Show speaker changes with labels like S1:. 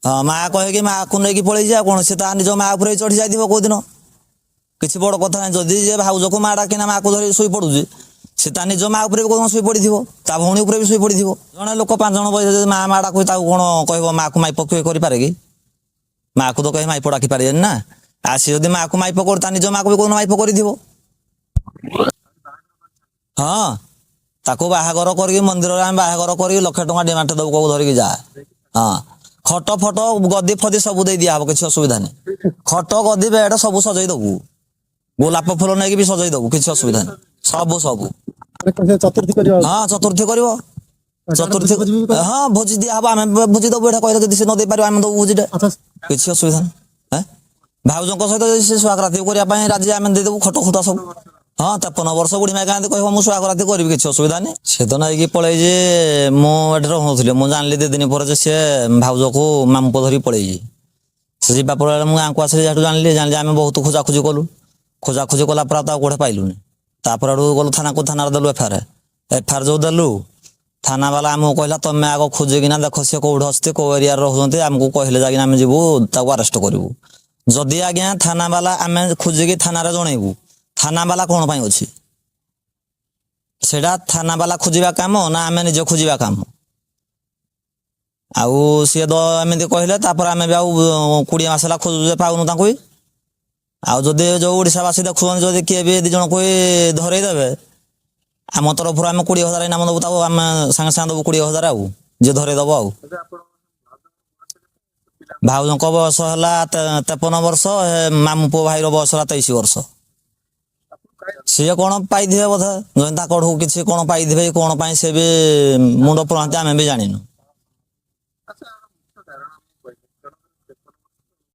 S1: ହଁ, ମା କହିକି ମାକୁ ନେଇକି ପଳେଇଛି। ଆଉ କଣ, ସେ ତା ନିଜ ମା ଉପରେ ଚଢି ଯାଇଥିବ କୋଉଦିନ, କିଛି ବଡ କଥା ନାହିଁ। ଯଦି ଯେ ଭାଉଜକୁ ମା ଡାକିନା ମାକୁ ଧରି ଶୋଇ ପଡୁଛି, ସେ ତା ନିଜ ମା ଉପରେ ବି କୋଉଦିନ ଶୋଇ ପଡିଥିବ, ତା ଭଉଣୀ ଉପରେ ବି ଶୋଇ ପଡିଥିବ। ଜଣେ ଲୋକ 5 ଜଣ ବୟସ ଯଦି ମା ମା ଡାକୁଛି, ତାକୁ କଣ କହିବ? ମାକୁ ମାଇପ କିଏ କରିପାରେ କି? ମାକୁ ତ କେହି ମାଇପ ଡାକି ପାରିବେନି ନା। ଆଉ ସେ ଯଦି ମାକୁ ମାଇପ କରୁ, ତା ନିଜ ମାକୁ ବି କୋଉଦିନ ମାଇପ କରିଥିବ। ହଁ, ତାକୁ ବାହାଘର କରିକି ମନ୍ଦିରରେ ଆମେ ବାହାଘର କରିକି 1 ଲକ୍ଷ ଟଙ୍କା ଡିମାଣ୍ଡ ଦବୁ, କୋଉ ଧରିକି ଯା। ହଁ, ଖଟ ଫଟ ଗଦି ଫଦି ସବୁ ଦେଇ ଦିଆହବ, କିଛି ଅସୁବିଧା ନାହିଁ। ଖଟ ଗଦି ବେଡ ସବୁ ସଜେଇ ଦବୁ, ଗୋଲାପ ଫୁଲ ନେଇକି ବି ସଜେଇ ଦବୁ, କିଛି ଅସୁବିଧା ନାହିଁ। ସବୁ ସବୁ।
S2: ମାନେ ଚତୁର୍ଥୀ କରିବ?
S1: ହଁ, ଚତୁର୍ଥୀ କରିବ, ଚତୁର୍ଥୀ।
S2: ଭୋଜି ବି କରିବ?
S1: ହଁ, ଭୋଜି ଦିଆହବ, ଆମେ ଭୋଜି ଦବୁ। ଏଇଟା କହିଲେ ଯଦି ସେ ନ ଦେଇପାରିବ, ଆମେ ଦବୁ ଭୋଜିଟା। କିଛି ଅସୁବିଧା ନାହିଁ। ହେଁ? ଭାଉଜଙ୍କ ସହିତ ଯଦି ସେ ସୁହାଗରାତି କରିବା ପାଇଁ ରାଜି, ଆମେ ଦେଇଦେବୁ ଖଟ ଖୁଟା ସବୁ। ହଁ, 53 ବର୍ଷ ବୁଢୀ ମା କାହିଁକି କହିବ ମୁଁ ସୁହାଗରାତି କରିବି, କିଛି ଅସୁବିଧା ନାହିଁ। ସେ ତ ନେଇକି ପଳେଇଛି। ମୁଁ ଏଠି ରହୁନଥିଲି, ମୁଁ ଜାଣିଲି 2 ଦିନ ପରେ ଯେ ସେ ଭାଉଜକୁ ମାମୁଁ ପୁଅ ଧରିକି ପଳେଇଛି। ସେ ଯିବା ପରେ ମୁଁ ଗାଁକୁ ଆସିଲି, ସେଠୁ ଜାଣିଲି। ଆମେ ବହୁତ ଖୋଜାଖୋଜି କଲୁ। ଖୋଜାଖୋଜି କଲା ପରେ ଆଉ ତାକୁ କୋଉଠି ପାଇଲୁନି। ତାପରେ ଆଡୁ ଗଲୁ ଥାନାକୁ, ଥାନାରେ ଦେଲୁ ଏଫଆଇଆର। ଏଫଆଇଆର ଯୋଉ ଦେଲୁ, ଥାନା ବାଲା ଆମକୁ କହିଲା, ତମେ ଆଗ ଖୋଜିକିନା ଦେଖ ସେ କୋଉଠି ଅଛନ୍ତି, କୋଉ ଏରିଆରେ ରହୁଛନ୍ତି, ଆମକୁ କହିଲେ ଯାଇକିନା ଆମେ ଯିବୁ, ତାକୁ ଆରେଷ୍ଟ କରିବୁ। ଯଦି ଆଜ୍ଞା ଥାନା ବାଲା, ଆମେ ଖୋଜିକି ଥାନାରେ ଜଣେଇବୁ, ଥାନା ବାଲା କଣ ପାଇଁ ଅଛି? ସେଇଟା ଥାନା ବାଲା ଖୋଜିବା କାମ ନା ଆମେ ନିଜେ ଖୋଜିବା କାମ? ଆଉ ସିଏ ତ ଏମିତି କହିଲେ। ତାପରେ ଆମେ ବି ଆଉ 20 ମାସ ହେଲା ଖୋଜୁଛୁ ଯେ ପାଉନୁ ତାଙ୍କୁ ବି। ଆଉ ଯଦି ଯୋଉ ଓଡ଼ିଶାବାସୀ ଦେଖୁଛନ୍ତି, ଯଦି କିଏ ବି 2 ଜଣକୁ ବି ଧରେଇ ଦେବେ, ଆମ ତରଫରୁ ଆମେ 20,000 ଇନାମ ଦବୁ ତାକୁ। ଆମେ ସାଙ୍ଗେ ସାଙ୍ଗେ ଦବୁ 20,000, ଆଉ ଯିଏ ଧରେଇ ଦବ। ଆଉ ଭାଉଜଙ୍କ ବୟସ ହେଲା 53 ବର୍ଷ, ମାମୁଁ ପୁଅ ଭାଇର ବୟସ ହେଲା 23 ବର୍ଷ। ସିଏ କଣ ପାଇଥିବେ ବୋଧେ, ଯଦି ତାଙ୍କଠୁ କିଛି କଣ ପାଇଥିବେ, କଣ ପାଇଁ ସେ ବି ମୁଣ୍ଡ ପୁରାନ୍ତି, ଆମେ ବି ଜାଣିନୁ।